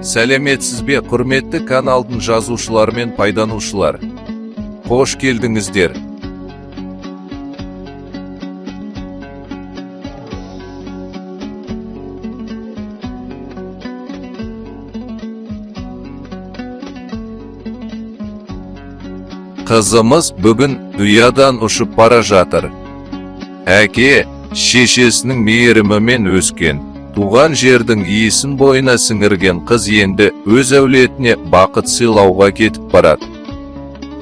Сәлеметсіз бе, құрметті каналдың жазушылары мен пайданушылар. Қош келдіңіздер. Қызымыз бүгін ұядан ұшып бара жатыр. Әке, шешесінің мейірімімен өскен, туған жердің иісін бойына сіңірген қыз енді өз әулетіне бақыт сыйлауға кетіп барады.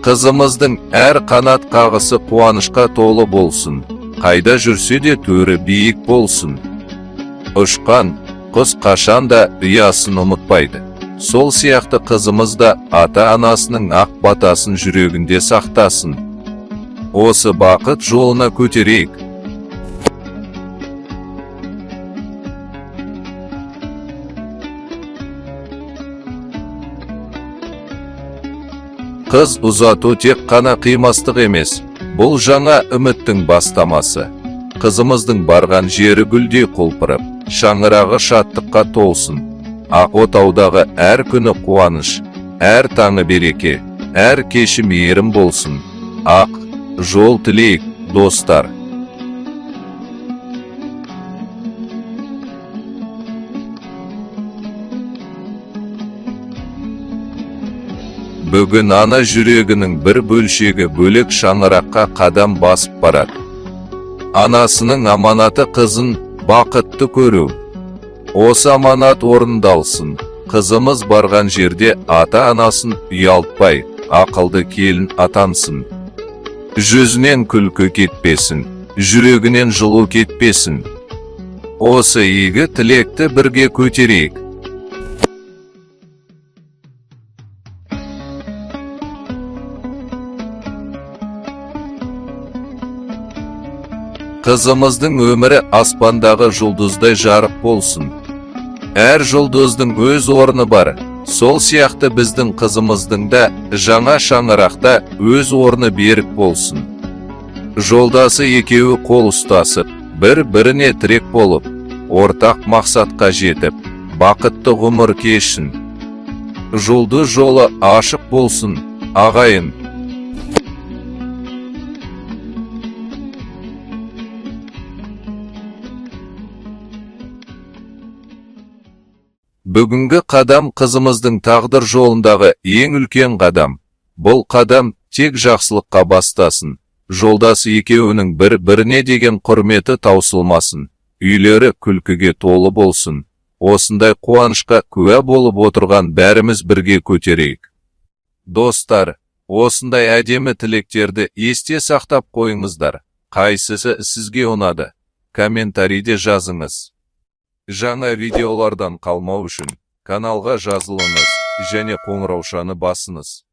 Қызымыздың әр қанат қағысы қуанышқа толы болсын, қайда жүрсе де төрі биік болсын. Ұшқан құс қашан да ұясын ұмытпайды. Сол сияқты қызымыз да ата-анасының ақ батасын жүрегінде сақтасын. Осы бақыт жолына көтерейік. Қыз ұзату тек қана қимастық емес, бұл жаңа үміттің бастамасы. Қызымыздың барған жері гүлдей құлпырып, шаңырағы шаттыққа толсын. Ақ отаудағы әр күні қуаныш, әр таңы береке, әр кеші мейірім болсын. Ақ жол тілейік, достар. Бүгін ана жүрегінің бір бөлшегі бөлек шаңыраққа қадам басып барады. Анасының аманаты қызын бақытты көру. Осы аманат орындалсын. Қызымыз барған жерде ата-анасын ұялтпай, ақылды келін атансын. Жүзінен күлкі кетпесін, жүрегінен жылу кетпесін. Осы игі тілекті бірге көтерейік. Қызымыздың өмірі аспандағы жұлдыздай жарық болсын. Әр жұлдыздың өз орны бар. Сол сияқты біздің қызымыздың да жаңа шаңырақта өз орны берік болсын. Жолдасы екеуі қол ұстасып, бір-біріне тірек болып, ортақ мақсатқа жетіп, бақытты ғұмыр кешін. Жұлдыз жолы ашық болсын, ағайын. Бүгінгі қадам қызымыздың тағдыр жолындағы ең үлкен қадам. Бұл қадам тек жақсылыққа бастасын. Жолдасы екеуінің бір-біріне деген құрметі таусылмасын. Үйлері күлкіге толы болсын. Осындай қуанышқа куә болып отырған бәріміз бірге көтерейік. Достар, осындай әдемі тілектерді есте сақтап қойыңыздар. Қайсысы сізге ұнады? Комментарийде жазыңыз. Жаңа видеолардан қалмау үшін каналға жазылыңыз және қоңыраушаны басыңыз.